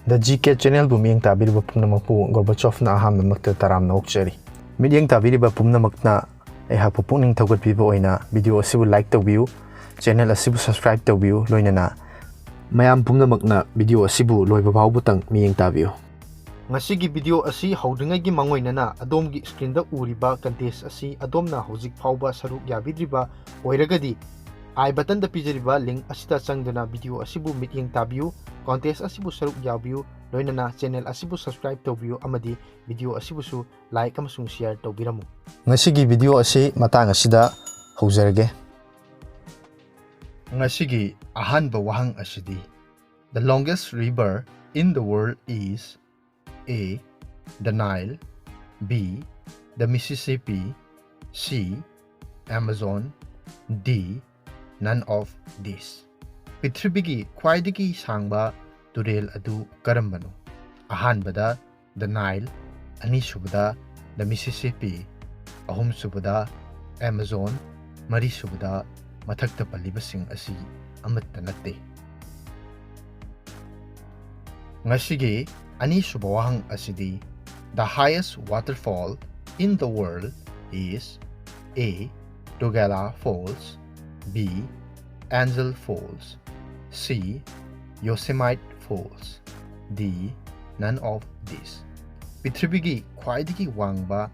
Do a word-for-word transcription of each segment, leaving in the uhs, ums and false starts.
The G K Channelꯕꯨ ꯃꯤꯠꯌꯦꯡ ꯇꯥꯕꯤꯔꯤꯕ ꯄꯨꯝꯅꯃꯛꯄꯨ ꯒꯣꯔꯕꯥꯆꯣꯐꯅ ꯑꯍꯥꯟꯕꯃꯛꯇ ꯇꯔꯥꯝꯅ ꯑꯣꯛꯆꯔꯤ꯫ ꯃꯤꯠꯌꯦꯡ ꯇꯥꯕꯤꯔꯤꯕ ꯄꯨꯝꯅꯃꯛꯅ ꯑꯩꯍꯥꯛꯄꯨ ꯄꯨꯛꯅꯤꯡ ꯊꯧꯒꯠꯄꯤꯕ ꯑꯣꯏꯅ video ꯑꯁꯤꯕꯨ like ꯇꯧꯕꯤꯌꯨ, channel ꯑꯁꯤꯕꯨ subscribe ꯇꯧꯕꯤꯌꯨ, ꯂꯣꯏꯅꯅ ꯃꯌꯥꯝ ꯄꯨꯝꯅꯃꯛꯅ video ꯑꯁꯤꯕꯨ ꯂꯣꯏꯕ ꯐꯥꯎꯕꯇꯪ ꯃꯤꯠꯌꯦꯡ ꯇꯥꯕꯤꯌꯨ꯫ ꯉꯁꯤꯒꯤ video ꯑꯁꯤ ꯍꯧꯗ꯭ꯔꯤꯉꯩꯒꯤ ꯃꯥꯡꯑꯣꯏꯅꯅ ꯑꯗꯣꯝꯒꯤ screenꯗ ꯎꯔꯤꯕ contest ꯑꯁꯤ ꯑꯗꯣꯝꯅ ꯍꯧꯖꯤꯛ ꯐꯥꯎꯕ ꯁꯔꯨꯛ ꯌꯥꯕꯤꯗ꯭ꯔꯤꯕ ꯑꯣꯏꯔꯒꯗꯤ, I buttonꯗ ꯄꯤꯖꯔꯤꯕ link ꯑꯁꯤꯗ ꯆꯪꯗꯨꯅ video ꯑꯁꯤꯕꯨ ꯃꯤꯠꯌꯦꯡ ꯇꯥꯕꯤꯌꯨ, contest ꯑꯁꯤꯕꯨ ꯁꯔꯨꯛ ꯌꯥꯕꯤꯌꯨ, ꯂꯣꯏꯅꯅ channel ꯑꯁꯤꯕꯨ subscribe ꯇꯧꯕꯤꯌꯨ ꯑꯃꯗꯤ video ꯑꯁꯤꯕꯨꯁꯨ like ꯑꯃꯁꯨꯡ share ꯇꯧꯕꯤꯔꯝꯃꯨ꯫ ꯉꯁꯤꯒꯤ video ꯑꯁꯤ ꯃꯇꯥꯡ ꯑꯁꯤꯗ ꯍꯧꯖꯔꯒꯦ꯫ ꯉꯁꯤꯒꯤ ꯑꯍꯥꯟꯕ ꯋꯥꯍꯪ ꯑꯁꯤꯗꯤ, The longest river in the world is A, the Nile, B, the Mississippi, C, Amazon, D, none of these. ꯄ꯭ꯔꯤꯊꯤꯕꯤꯒꯤ ꯈ꯭ꯋꯥꯏꯗꯒꯤ ꯁꯥꯡꯕ ꯇꯨꯔꯦꯜ ꯑꯗꯨ ꯀꯔꯝꯕꯅꯣ? ꯑꯍꯥꯟꯕꯗ The Nile, ꯑꯅꯤꯁꯨꯕꯗ The Mississippi, ꯑꯍꯨꯝꯁꯨꯕꯗ Amazon, ꯃꯔꯤꯁꯨꯕꯗ ꯃꯊꯛꯇ ꯄꯜꯂꯤꯕꯁꯤꯡ ꯑꯁꯤ ꯑꯃꯠꯇ ꯅꯠꯇꯦ꯫ ꯉꯁꯤꯒꯤ ꯑꯅꯤꯁꯨꯕ ꯋꯥꯍꯪ ꯑꯁꯤꯗꯤ, The highest waterfall in the world is A, Tugela Falls, B, Angel Falls, C, Yosemite Falls, D, none of these. ꯄ꯭ꯔꯤꯊꯤꯕꯤꯒꯤ ꯈ꯭ꯋꯥꯏꯗꯒꯤ ꯋꯥꯡꯕ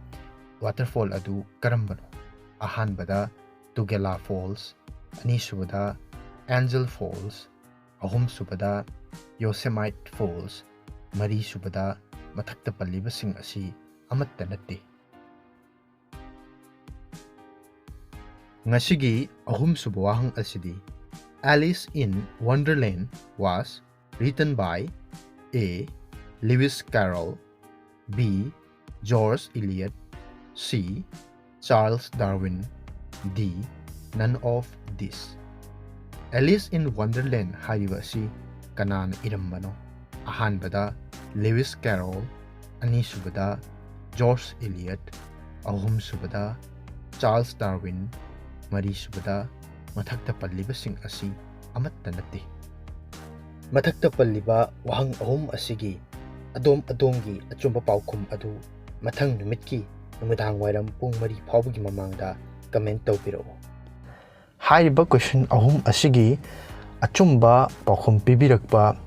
waterfall ꯑꯗꯨ ꯀꯔꯝꯕꯅꯣ? ꯑꯍꯥꯟꯕꯗ Tugela Falls, ꯑꯅꯤꯁꯨꯕꯗ Angel Falls, ꯑꯍꯨꯝꯁꯨꯕꯗ Yosemite Falls, ꯃꯔꯤꯁꯨꯕꯗ ꯃꯊꯛꯇ ꯄꯜꯂꯤꯕꯁꯤꯡ ꯑꯁꯤ ꯑꯃꯠꯇ ꯅꯠꯇꯦ꯫ ꯉꯁꯤꯒꯤ ꯑꯍꯨꯝꯁꯨꯕ ꯋꯥꯍꯪ ꯑꯁꯤꯗꯤ, Alice in Wonderland was written by A, Lewis Carroll, B, George Eliot, C, Charles Darwin, D, none of these. Alice in Wonderland ꯍꯥꯏꯔꯤꯕ ꯑꯁꯤ ꯀꯅꯥꯅ ꯏꯔꯝꯕꯅꯣ? ꯑꯍꯥꯟꯕꯗ Lewis Carroll, ꯑꯅꯤꯁꯨꯕꯗ George Eliot, ꯑꯍꯨꯝꯁꯨꯕꯗ Charles Darwin, ꯃꯔꯤꯁꯨꯕꯗ ꯃꯊꯛꯇ ꯄꯜꯂꯤꯕꯁꯤꯡ ꯑꯁꯤ ꯑꯃꯠꯇ ꯅꯠꯇꯦ꯫ ꯃꯊꯛꯇ ꯄꯜꯂꯤꯕ ꯋꯥꯍꯪ ꯑꯍꯨꯝ ꯑꯁꯤꯒꯤ ꯑꯗꯣꯝ ꯑꯗꯣꯝꯒꯤ ꯑꯆꯨꯝꯕ ꯄꯥꯎꯈꯨꯝ ꯑꯗꯨ ꯃꯊꯪ ꯅꯨꯃꯤꯠꯀꯤ ꯅꯨꯃꯤꯗꯥꯡ ꯋꯥꯏꯔꯝ ꯄꯨꯡ ꯃꯔꯤ ꯐꯥꯎꯕꯒꯤ ꯃꯃꯥꯡꯗ comment ꯇꯧꯕꯤꯔꯛꯎ꯫ ꯍꯥꯏꯔꯤꯕ question ꯑꯍꯨꯝ ꯑꯁꯤꯒꯤ ꯑꯆꯨꯝꯕ ꯄꯥꯎꯈꯨꯝ ꯄꯤꯕꯤꯔꯛꯄ,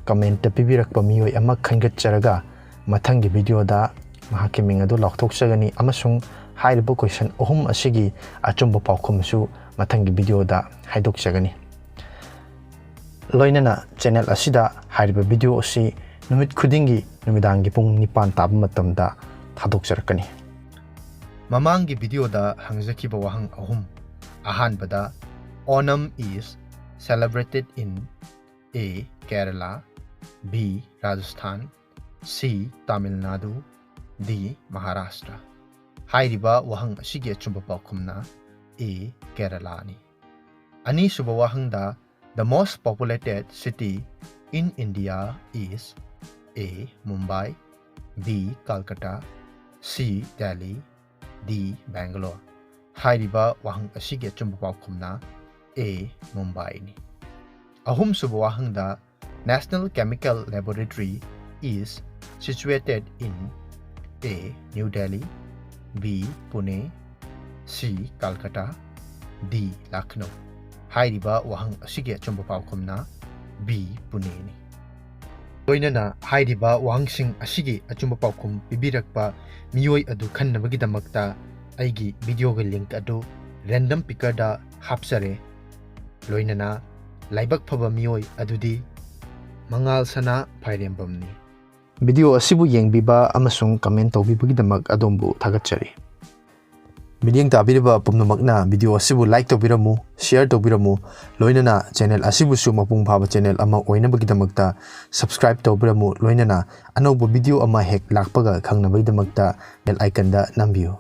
comment ꯄꯤꯕꯤꯔꯛꯄ ꯃꯤꯑꯣꯏ ꯑꯃ ꯈꯟꯒꯠꯆꯔꯒ ꯃꯊꯪꯒꯤ video ꯗ ꯃꯍꯥꯛꯀꯤ ꯃꯤꯡ ꯑꯗꯨ ꯂꯥꯎꯊꯣꯛꯆꯒꯅꯤ ꯑꯃꯁꯨꯡ ꯍꯥꯏꯔꯤꯕ question ꯑꯍꯨꯝ ꯑꯁꯤꯒꯤ ꯑꯆꯨꯝꯕ ꯄꯥꯎꯈꯨꯝꯁꯨ ꯃꯊꯪꯒꯤ video ꯗ ꯍꯥꯏꯗꯣꯛꯆꯒꯅꯤ꯫ ꯂꯣꯏꯅꯅ channel ꯑꯁꯤꯗ ꯍꯥꯏꯔꯤꯕ video ꯑꯁꯤ ꯅꯨꯃꯤꯠ ꯈꯨꯗꯤꯡꯒꯤ ꯅꯨꯃꯤꯗꯥꯡꯒꯤ ꯄꯨꯡ ꯅꯤꯄꯥꯟ ꯇꯥꯕ ꯃꯇꯝꯗ ꯊꯥꯗꯣꯛꯆꯔꯛꯀꯅꯤ꯫ ꯃꯃꯥꯡꯒꯤ video ꯗ ꯍꯪꯖꯈꯤꯕ ꯋꯥꯍꯪ ꯑꯍꯨꯝ꯫ ꯑꯍꯥꯟꯕꯗ, Onam is celebrated in A, Kerala, B, Rajasthan, C, Tamil Nadu, D, Maharashtra꯫ ꯍꯥꯏꯔꯤꯕ ꯋꯥꯍꯪ ꯑꯁꯤꯒꯤ ꯑꯆꯨꯝꯕ ꯄꯥꯎꯈꯨꯝꯅ A, Kerala ꯅꯤ꯫ ꯑꯅꯤꯁꯨꯕ ꯋꯥꯍꯪꯗ, the most populated city in India is A, Mumbai, B, Calcutta, C, Delhi, D, Bangalore꯫ ꯍꯥꯏꯔꯤꯕ ꯋꯥꯍꯪ ꯑꯁꯤꯒꯤ ꯑꯆꯨꯝꯕ ꯄꯥꯎꯈꯨꯝꯅ A, ꯃꯨꯝꯕꯥꯏꯅꯤ꯫ ꯑꯍꯨꯝꯁꯨꯕ ꯋꯥꯍꯪꯗ, National Chemical Laboratory is situated in A, New Delhi, B, Pune, C, Calcutta, D, Lucknow꯫ ꯍꯥꯏꯔꯤꯕ ꯋꯥꯍꯪ ꯑꯁꯤꯒꯤ ꯑꯆꯨꯝꯕ ꯄꯥꯎꯈꯨꯝꯅ B, ꯄꯨꯅꯦꯅꯤ꯫ ꯂꯣꯏꯅꯅ ꯍꯥꯏꯔꯤꯕ ꯋꯥꯍꯪꯁꯤꯡ ꯑꯁꯤꯒꯤ ꯑꯆꯨꯝꯕ ꯄꯥꯎꯈꯨꯝ ꯄꯤꯕꯤꯔꯛꯄ ꯃꯤꯑꯣꯏ ꯑꯗꯨ ꯈꯟꯅꯕꯒꯤꯗꯃꯛꯇ ꯑꯩꯒꯤ video ꯒꯤ link ꯑꯗꯨ random picker ꯗ ꯍꯥꯞꯆꯔꯦ꯫ ꯂꯣꯏꯅꯅ ꯂꯥꯏꯕꯛ ꯐꯕ ꯃꯤꯑꯣꯏ ꯑꯗꯨꯗꯤ ꯃꯉꯥꯜ ꯁꯅꯥ ꯐꯥꯏꯔꯦꯝꯕꯝꯅꯤ꯫ Video ꯑꯁꯤꯕꯨ ꯌꯦꯡꯕꯤꯕ ꯑꯃꯁꯨꯡ comment ꯇꯧꯕꯤꯕꯒꯤꯗꯃꯛ ꯑꯗꯣꯝꯕꯨ ꯊꯥꯒꯠꯆꯔꯤ꯫ ꯃꯤꯠꯌꯦꯡ ꯇꯥꯕꯤꯔꯤꯕ ꯄꯨꯝꯅꯃꯛꯅ video ꯑꯁꯤꯕꯨ like ꯇꯧꯕꯤꯔꯝꯃꯨ, share ꯇꯧꯕꯤꯔꯝꯃꯨ, ꯂꯣꯏꯅꯅ channel ꯑꯁꯤꯕꯨꯁꯨ ꯃꯄꯨꯡ ꯐꯥꯕ channel ꯑꯃ ꯑꯣꯏꯅꯕꯒꯤꯗꯃꯛꯇ subscribe ꯇꯧꯕꯤꯔꯝꯃꯨ, ꯂꯣꯏꯅꯅ ꯑꯅꯧꯕ video ꯑꯃ ꯍꯦꯛ ꯂꯥꯛꯄꯒ ꯈꯪꯅꯕꯒꯤꯗꯃꯛꯇ bell icon ꯗ ꯅꯝꯕꯤꯌꯨ꯫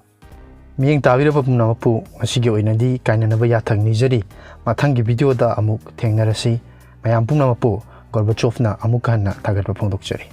ꯃꯤꯠꯌꯦꯡ ꯇꯥꯕꯤꯔꯕ ꯄꯨꯝꯅꯃꯛꯄꯨ ꯉꯁꯤꯒꯤ ꯑꯣꯏꯅꯗꯤ ꯀꯥꯏꯅꯅꯕ ꯌꯥꯊꯪ ꯅꯤꯖꯔꯤ꯫ ꯃꯊꯪꯒꯤ video ꯗ ꯑꯃꯨꯛ ꯊꯦꯡꯅꯔꯁꯤ꯫ ꯃꯌꯥꯝ ꯄꯨꯝꯅꯃꯛꯄꯨ ꯒꯣꯔꯕꯥꯆꯣꯚꯅ ꯑꯃꯨꯛ ꯍꯟꯅ ꯊꯥꯒꯠꯄ ꯐꯣꯡꯗꯣꯛꯆꯔꯤ꯫